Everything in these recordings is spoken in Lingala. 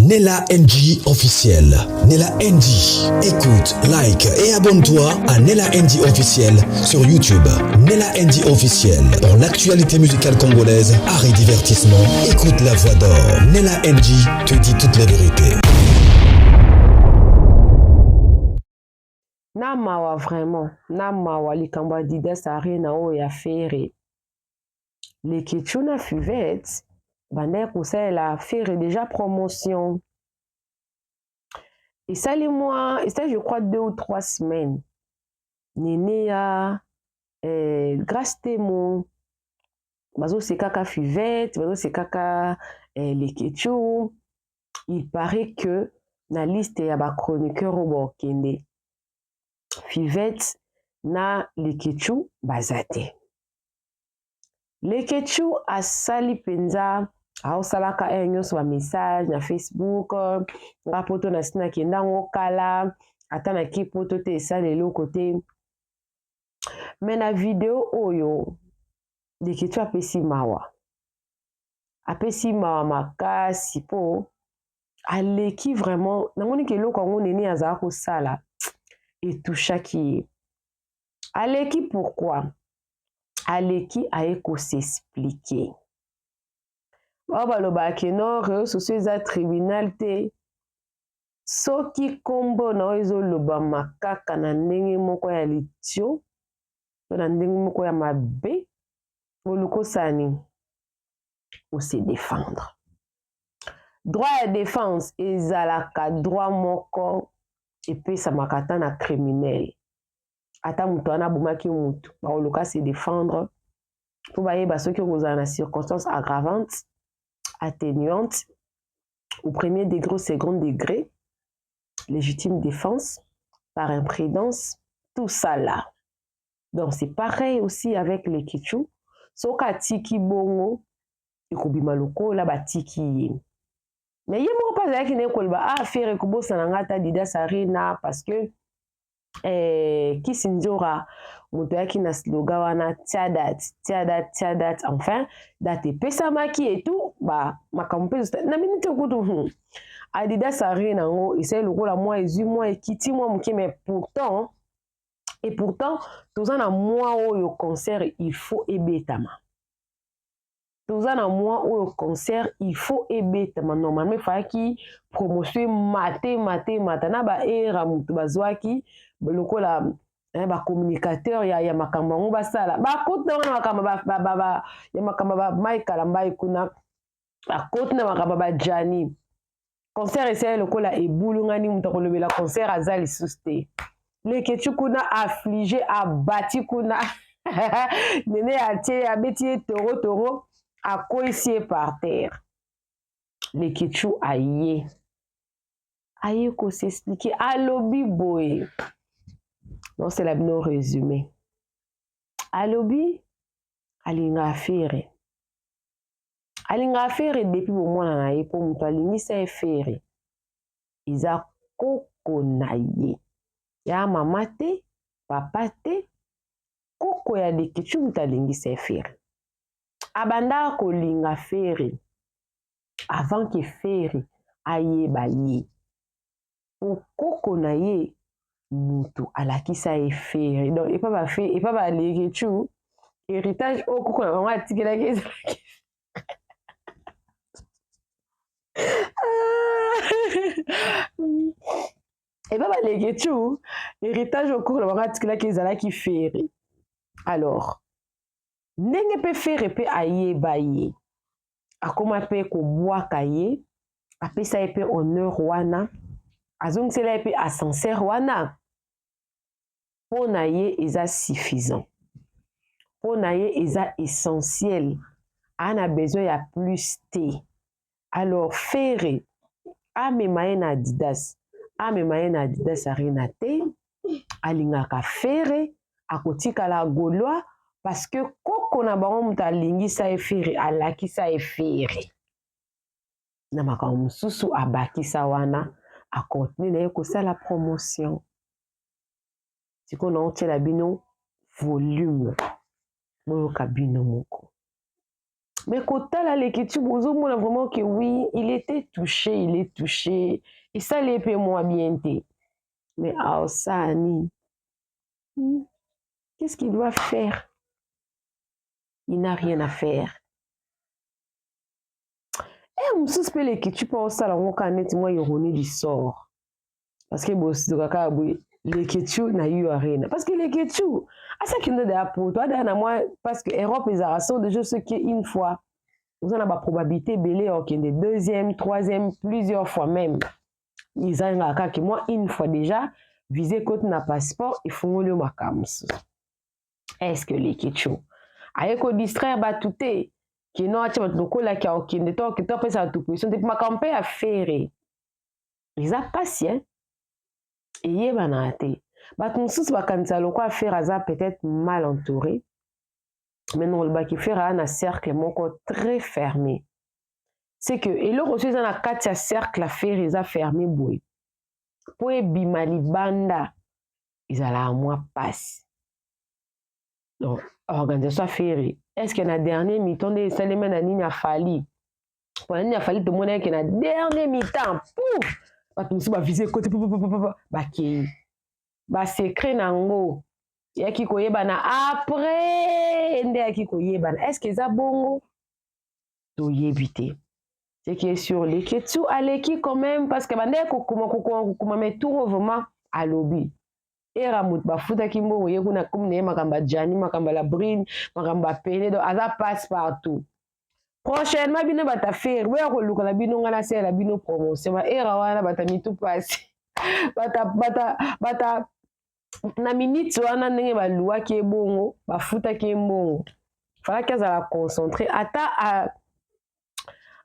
Nella NG officiel. Nella NG. Écoute, like et abonne-toi à Nella NG officiel sur YouTube. Nella NG officiel. Pour l'actualité musicale congolaise, art et divertissement, écoute la voix d'or. Nella NG te dit toute la vérité. Na mawa vraiment, na mawa likambo ya Adidas Arena oyo ya Ferre. Leketchou na Fivette bandaki kosalela Ferre déjà promotion. Esali mwa, esali je crois 2 ou 3 semaines. Neneya, Grace Temo bazosekaka Fivette, bazosekaka Leketchou. Il paraît que na liste ya bachroniqueur oyo bakokende, Fivette na Leketchou baza te. Leketchou asali mpenza, aosalaka heure nyonso bamessage na Facebook: "Nga poto na si nakenda yango kala, ata naki poto te, esala eloko te." Me na video oyo, Leketchou apesi mawa, apesi mawa makasi, mpo aleki vraiment. Namoni ke eloko yango nene azala kosala etouchaki ye. Aleki pourquoi? Aleki aye kos'expliquer. Oyo balobaka ke non, réseau sociaux eza tribunal te. Soki nkombo na oyo ezolobama kaka na ndenge moko ya litio to na ndenge moko ya mabe, oluka osala nini? Ose défendre. Droit ya défense ezalaka droit moko epesamaka ata na criminel. Ata moto wana abomaki motu, bakoluka se défendre mpo bayeba soki okozala na circonstance aggravante, atténuante, au premier degré, au second degré, légitime défense, par imprudence, tout ça là. Donc c'est pareil aussi avec Leketchou. Soki atiki bongo, ekobima lokola batiki ye. Mais ye moko mpe azalaki na ye koloba: "Ah, Ferre ekobosana nga ata Adidas Arena", parce que Kisi Nzora moto ayaki na slogan wana: "Tia date, tia date, tia date." Enfin, date epesamaki etu ba makambo mpe na minute kutu Adidas Arena yango esali lokola mwa ezwi mwa ekiti mwa moke. Mais pourtant, et pourtant toza na mwa oyo concert il faut ebetama. Toza na mwa oyo concert il faut ebetama. Normalement efalaki promotion emate mate mata na baera moto bazwaki lokola bacommunicateur ya makambo yango, basala bakoti na wana makambo ya makambo ba Mike Kalambai kuna, bakoti na makambo bajani. Concert esali lokola ebulungani, moto akolobela concert aza lisusu te. Leketchou kuna affligé, abati kuna nene, atie, abeti ye toro toro, akweyisi ye par terre. Leketchou aye kos'expliquer, alobi boye, nosala bino résumé. Alobi alingaka Ferre, alingaka Ferre depuis bomwana na ye, mpo moto alingisa ye Ferre eza koko na ye, ya mama te, papa te, koko ya Leketchou moto alingisa ye Ferre. Abandaka kolinga Ferre avant ke Ferre ayeba ye, po koko na ye moto alakisa ye Ferre. Donc epa baLeketchou, héritage oyo koko na bango atikelaki ezalaki epa baLeketchou, héritage oyo koko na bango atikelaki ezalaki Ferre. Alors ndenge mpe Ferre mpe ayeba ye, akóma mpe kobwaka ye, apesa ye mpe honneur wana, azongisela ye mpe ascenseur wana. Mpo na ye eza suffisant, mpo na ye eza essentiel, aa na besoin ya plus te. Alors Ferre amema ye na Adidas, amema ye na Adidas Arena te, alingaka Ferre, akotikala Gaulois, parce que koko na bango moto alingisa ye Ferre, alakisa ye Ferre. Na makambo mosusu abakisa wana, acontinuer na ye kosala promotion. Sikoyo naotiela bino volume, boyoka bino moko. Mais kotala Leketchou, bozomona vraiment que oui, il était touché, il est touché. Esali ye mpe mwa bien te, mais aosala nini? Qu'est-ce qu'il doit faire? Il n'a rien à faire. E mosusu mpe Leketchou mpo osala yango kaka neti mwa ironie du sort, parce que bositoka kaka boye Leketchou na U Arena, parce que Leketchou asakende deya poto adaya na mwa, parce que Europe ezalaka so déjà soki une fois oza na baprobabilité ebele ya okende deuxième, troisième, plusieurs fois même. Ezangaka kaka mwa une fois déjà visa ekoti na passeport, efungoli yo makambo mosusu. Est ce que Leketchou aye kodistraire bato te, keno atia bato lokolaki akokende to okende to apesa bato position te? Makambo mpe ya Ferre eza mpasi, eyebanaka te. Bato mosusu bakanisa lokola Ferre aza peut-être mal entouré, mais non, olobaki Ferre aza na cercle moko très fermé. C'est que eloko so eza na kati ya cercle ya Ferre eza fermé boye, mpo ebima libanda ezalaka mwa mpasi. Donc organisation ya Ferre, est ce que na dernier mi-temps nde esalemi na nini? Afali mpona nini? Afali tomoni eke na dernier mi-temps, pouf, bato mosusu bavise ekoti, bakei, basecret na yango eyaki koyebana après nde eyaki koyebana. Est ce que eza bongo? Toyebi te. Ce qui est sûr, Leketchou aleki quand même, parce que bandeki kokoma kokoma kokoma, mais tour vraiment alobi era moto bafutaki mbongo ye kuna komi na ye makambo ya Jani, makambo ya Labrine, makambo ya pene. Donc aza passe partout. Prochainement bino bato Ferre boya koluka na bino, ngai nasalela bino promotion. Baera wana bata mitu pasi, bata bata bata na minute wana ndenge baluwaki ye bongo, bafutaki ye mbongo, falaki azala concentré.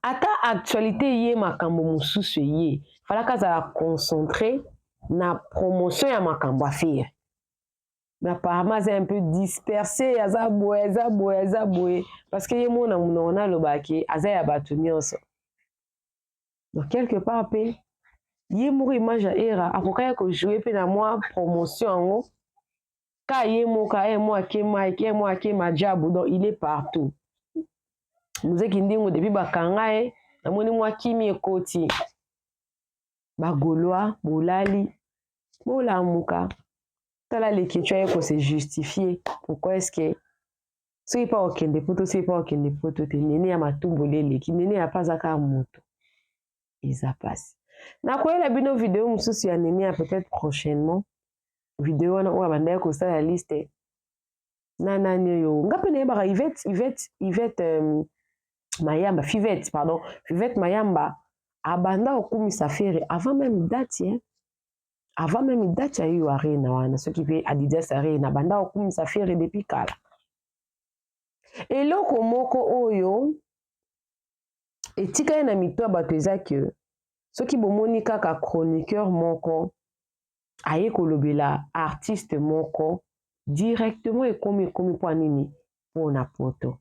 Ata actualité ye makambo mosusu eye, falaki azala concentré na promotion ya makambo ya Ferre, mais apparemment aza un peu dispersé, aza boye, aza boye, aza boye, parce que ye mona monoko nalobaki aza ya bato nyonso. Donc quelque part mpe ye moko image ya era akokaki kojouer mpe na mwa promotion yango ka ye moko ye mo ake Mike, ye mo ake Majabu. Donc il est partout. Muzeki ndingo depuis bakanga ye, namoni mwa kimi ekoti. Bagaulois bolali, bolamuka. Tala Leketchou aye kose justifier. Pourquoi est ce que soki mpa okende poto, soki mpa okende poto te? Nene ya matumboli eleki nene ya mpe aza kaka moto, eza mpasi. Nakoyela bino video mosusu ya nene ya peut-être prochainement, video wana oyo abandaki kosala liste na nani oyo nga mpe nayebaka, Ivete Mayamba, Fivette, pardon, Fivette Mayamba abanda kokumisa Ferre avant même date, hein? Avant même date ya U Arena wana, soki mpe Adidas Arena, abanda kokumisa Ferre depuis kala. Eloko moko oyo etikali na mito ya bato eza ke soki bomoni kaka chroniqueur moko aye kolobela artiste moko, directement ekomi mpo nini? Mpona poto.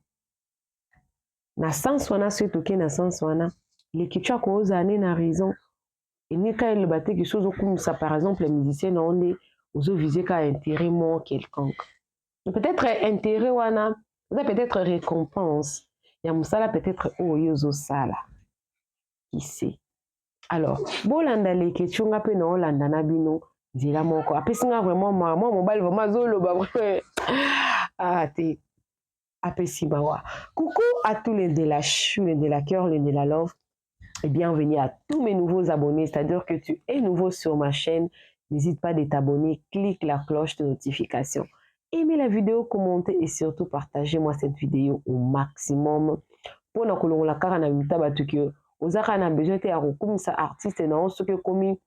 Na sens wana, soki tokei na sens wana, Leketchou akozala nde na raison. Enika eloba te ke so ozokumisa par exemple musicien na yo nde ozovise kaka intérêt moko quelconque. Peut-être intérêt wana eza peut-être récompense ya mosala peut-être oyo ozosala, qui sait. Alors bolanda Leketchou, nga mpe naolanda na bino nzela moko. Apesi nga vraiment mwa mobali vraiment azoloba ah te, apesi mawa. Coucou à tous les de la chou, les de la cœur, les de la love et bienvenue à tous mes nouveaux abonnés, c'est-à-dire que tu es nouveau sur ma chaîne, n'hésite pas de t'abonner, clique la cloche de notification, aimez la vidéo, commentez et surtout partagez-moi cette vidéo au maximum mpona kolongola kaka na mita bato ke oza kaka na besoin te ya kokumisa artiste na yo soki ekomi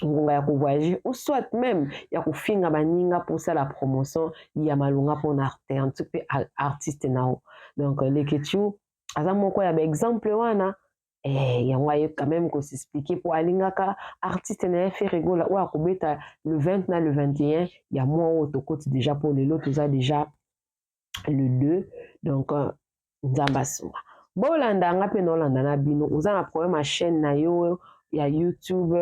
ngonga ya kovoyager, ou soit même ya kofinga baninga mposala promotion ya malonga mpona artiste mpe artiste na yo. Donc Leketchou aza moko ya baexemple wana. Yango aye quand même kosexpliquer mpo alingaka artiste na ye Ferre Gola oyo akobeta le 20 na le 21 ya mwa oyo tokoti déjà, mpo lelo toza déjà le 2. Donc Nzambe asunga. Bolanda nga mpe naolanda na bino. Oza na problème ya chaîne na yo ya YouTube,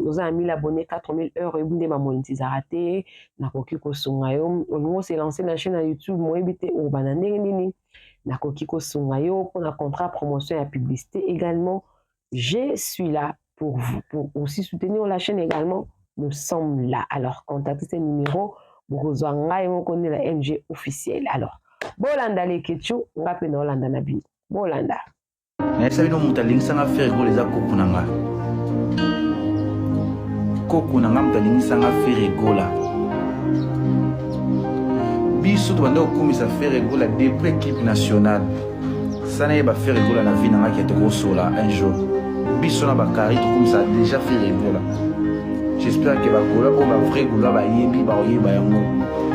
oza na 1000 abonnés, 4000 heures, oyebi nde bamonétisaka te, nakoki kosunga yo. Olingi ose lancer na chaîne ya YouTube, moyebi te obanda ndenge nini, Nakoki kosunga yo mpona contrat promotion ya publicité également. Je suis là pour vous, pour aussi soutenir la chaîne également. Nous sommes là. Alors, contactez ce numéro. Bokozwa ngai moko nde na MG officiel. Alors, bolanda Leketchou, nga mpe naolanda na bino. Bolanda. Nayebisa bino moto alingisanga Ferre Gola eza koko na nga. Koko na nga moto alingisanga Ferre Gola. Biso tobanda kokumisa Ferre Gola depuis équipe nationale. Sana yeba Ferre Gola na vie na nga ke tokosola un jour. Biso na bakari tokumisa déjà Ferre Gola. J'espère que ba Gola oyo ba vrai Gola bayebi bakoyeba yango.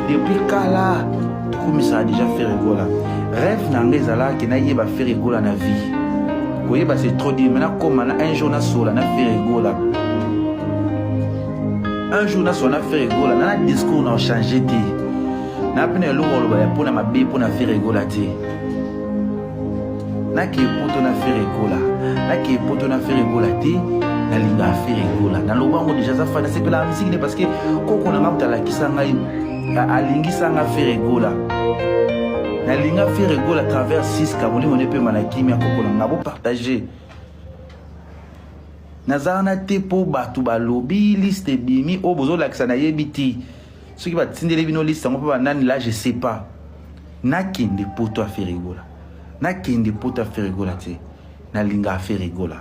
Depuis kala tokumisaka déjà Ferre Gola. Rêve na nga ezalaka ke nayeba Ferre Gola na vie. Koyeba c'est trop dire, mais nakoma na un jour nasola na Ferre Gola. Un jour nasola na Ferre Gola, na na discours na changer te. Na pena eloko oloba ya pona mabe pona Ferre Gola te. Nakee poto na Ferre Gola, nakee poto na Ferre Gola te, nalingaka Ferre Gola. Naloba yango deja aza fan, nasepelaka misiki ne parce que koko na nga moto alakisa ngai, alingisa nga Ferre Gola. Nalinga Ferre Gola à travers Siska, molimo ne pema na kimia koko na nga, bo partager. Naza wana te mpo bato balobi liste ebimi oyo bozolakisa nayebi te soki batindeli bino liste yango mpe banani la je sais pas. Nakende poto ya Ferre Gola, nakende poto ya Ferre Gola te, nalingaka Ferre Gola,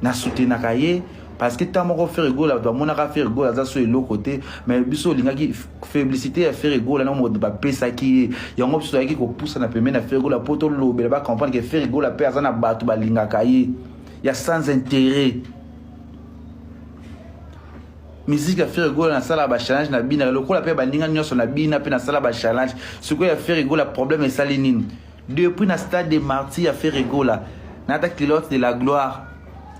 nasoutenaka ye parce que ntango moko Ferre Gola bato bamonaka Ferre Gola aza so eloko te, mais biso olingaki faiblessité ya Ferre Gola na moto bapesaki ye yango, biso toyaki kopusana pembeni ya Ferre Gola mpo tolobela bacomprendre ke Ferre Gola mpe aza na bato balingaka ye ya sans intérêt. Musique ya Ferre Gola nasala ba challenge na bina lokola mpe baninga nyonso na bina mpe nasala ba challenge. Sikoyo ya Ferre Gola problème esali nini? Depuis na stade de martyr ya Ferre Gola nata culotte de la gloire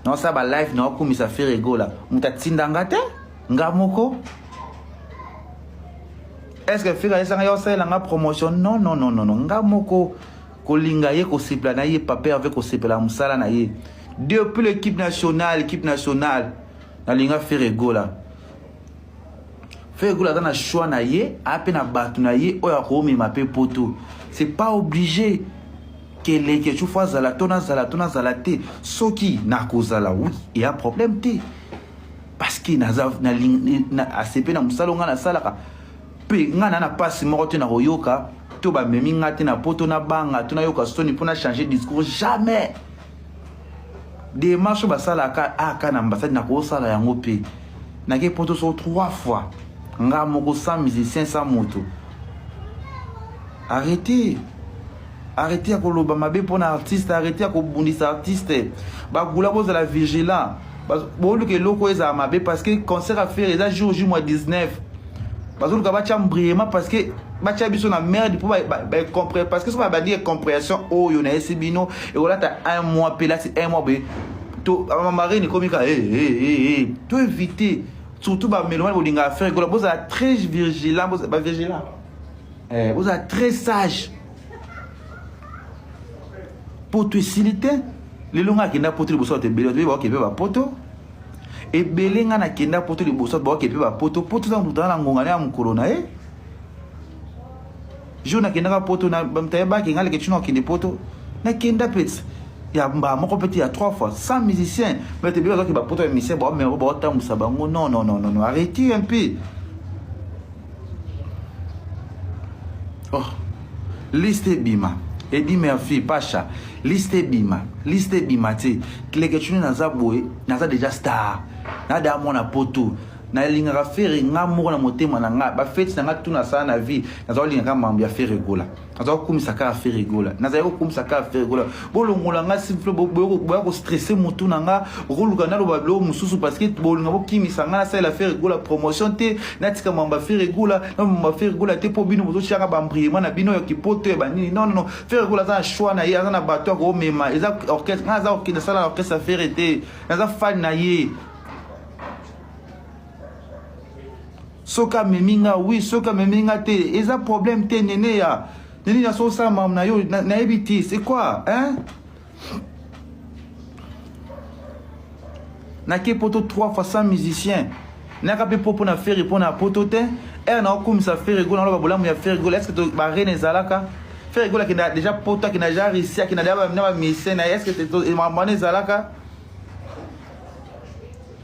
naosala ba live naokumisa Ferre Gola, moto atinda nga te, nga moko. Est-ce que Ferre ayesanga ya osalela nga promotion? Non, non, non, non, non, nga moko kolinga ye, kosepela na ye, papa Hervé, kosepela mosala na ye depuis l'équipe nationale. Équipe nationale nalinga Ferre Gola. Ferre Gola aza na choix na ye, ape na bato na ye oyo akomema mpe poto. C'est pas obligé keleke tu fo azala to nazala to nazala te. Soki nakozala, oui, eya problème te parce que naza asepe na mosala nga nasalaka mpe nga na na mpasi moko te na koyoka to bamemi nga te na poto nabanga to nayoka soni mpo na changer discours, jamais. Démarche oyo basalaka aka na ambassade nakosala yango mpe nake poto so trois fois nga moko sans musicien, sans moto. Arrêtez, arrêtez ya koloba mabe mpona artiste, arrêtez ya kobundisa artiste. Bagula bozala vigilant, boluka eloko oyo ezala mabe parce que concert à faire eza jour J mois 19. Bazoluka batya mbriema parce que batya biso na merde mpo bacompré parce que so babandi incompréhension oyo nayesi bino ekolata un mois mpe lati un mois boye to marine ekomi kaka to éviter. Surtout bamélomane bolingaka Ferre Gola, bozala très vigilant, bavigilant, bozala très sage. Poto esili te. Lelo nga akenda poto liboso bato ebele, bato baoke mpe bapoto ebele. Nga nakenda poto liboso bato baoke mpe bapoto. Poto eza moto na ngonga na ya mokolo na ye. Jour nakendaka poto moto ayebaki nga leke tino akende poto. Nakenda peti ya mbala moko peti ya trois fois sans musicien. Mais ebele bazwaki bapoto ya musicien, baomema baotambusa bango. Non, non, non, non, non, arrêtez un peu. Oh, liste ebima. Edi Murphy Pasha, liste ebima, liste ebima te. Leke tuni naza boye, naza déjà star, nada mwana poto. Nalingaka Ferre nga moko na motema na nga. Bafeti na nga tu nasala na vie, naza kolingaka mambo ya Ferre Gola, naza kokumisa kaka Ferre Gola, nazali kokumisa kaka Ferre Gola. Bolongola nga s'il vous plaît, boya kostresser motu na nga, okoluka naloba biloko mosusu parce que bolinga bokimisa nga nasalela Ferre Gola promotion te, natika mambo ya Ferre Gola na mambo ya Ferre Gola te mpo bino bozotiaka bambriema na bino ya kipoto ya banini. Non, non, non, Ferre Gola aza na choix na ye, aza na bato ya komema, eza orchestre. Nga naza nasala na orchestre ya Ferre te, naza fan na ye. Soki amemi nga, oui, soki amemi nga te, eza problème te. Nene ya nene ya so osala makambo na yo, nayebi te c'est quoi, hein? Nake poto trois fois sans musicien, nayaka mpe mpo mpona Ferre mpo na poto te. Ere na okumisa Ferre Gola, naloba bolamu ya Ferre Gola, est ce que ba reine ezalaka? Ferre Gola akenda déjà poto, akenda déjà Russie, akenda déjà na ba musicien na ye, est ce que makambo wana ezalaka?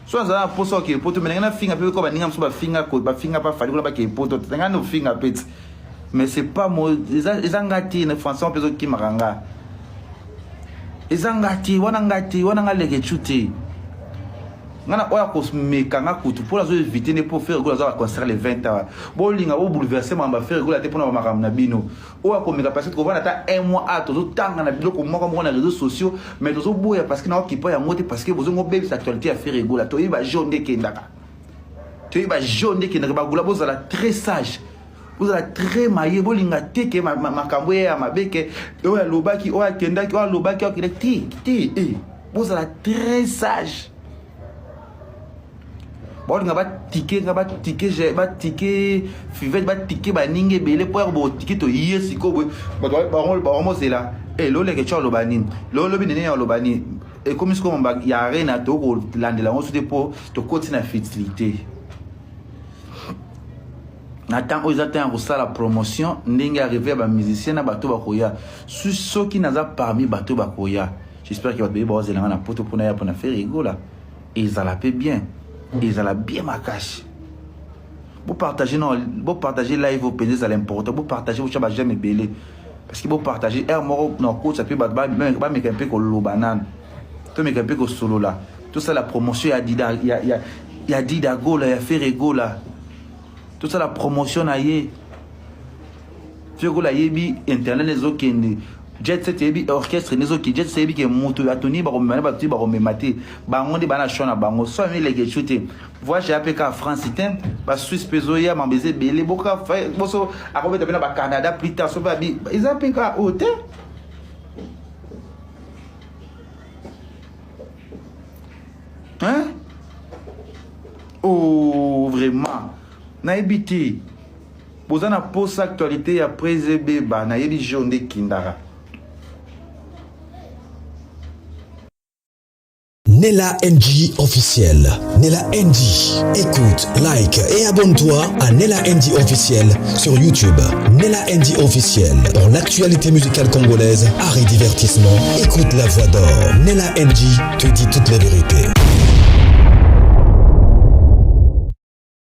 So azala na posa okende poto, me ndenge nafinga mpe ko baninga mosusu bafinga bafinga pa Fally kuna bakende poto te, ngai nofinga mpe ti, mais c'est pas mo eza nga te na français mpe ezokimaka nga, eza nga te wana, nga te wana, nga Leketchou te. Nga na oyo akomeka nga kutu mpo nazo éviter nde mpo Ferre Gola aza baconcert le 20 awa. Bolinga bobouleverse makambo ya Ferre Gola te mpona bamakambo na bino. Oyo akomeka, parce que tokovanda ata un mois a tozotanga na biloko moko moko na réseaux sociaux, mais tozoboya parce que naokipa yango te, parce que bozongo bebisa actualité ya Ferre Gola. Toyebi bajo nde ekendaka, toyebi bajo nde ekendaka. Bagula, bozala très sage, bozala très maye, bolinga te ke makambo ye ya mabe, ke oyo alobaki, oyo akendaki, oyo alobaki, oyo akendaki te te. E bozala très sage. Baolinga batike nga, batike, batike Fivete, batike baninga ebele mpo yako botike. Toye sikoyo boye, bato bamozela loleke tyo aloba nini, lolobi nene aloba nini. Ekomi sikoyo ya arena, tokolandela yango so te mpo tokoti na futilité na temps oyo. Eza temps ya kosala promotion ndenge arrivé ya bamusicien na bato bakoya. Soki naza parmi bato bakoya, j'espère ke bato baye baozelanga na poto mpona ya mpona Ferre Gola. Ezala mpe bien, ezala bien makasi. Bopartage, non, bopartage live mpenza, ezala important. Bopartage, botya baj'aime ebele, parce que bopartage heure moko na okotisa mpe bato bameka mpe koloba nanu, tomeka mpe kosolola, tosala promotion ya Dida, ya Dida Gola, ya Ferre Gola. Tosala promotion na ye. Ferre Gola ayebi internet ezokende, jet set eyebi orchestre nezokende, jet set eyebi ke moto atoni bakomema na bato bakomema te. Bango nde bana choix na bango. So ami Leketchou te, voyage ya mpe ka France te, basuisse mpe ezoya, mambo eza ebele. Boka boso akobeta mpe na bacanada plus tard. So mpe abi eza mpe ka oyo te, hein? Oh, vraiment, nayebi te. Boza na posa actualité ya prese ebeba. Nayebi jo nde ekendaka. Nella NG officiel. Nella NG. Écoute, like et abonne-toi à Nella NG officiel sur YouTube. Nella NG officiel. Pour l'actualité musicale congolaise, art et divertissement, écoute la voix d'or. Nella NG te dit toute la vérité.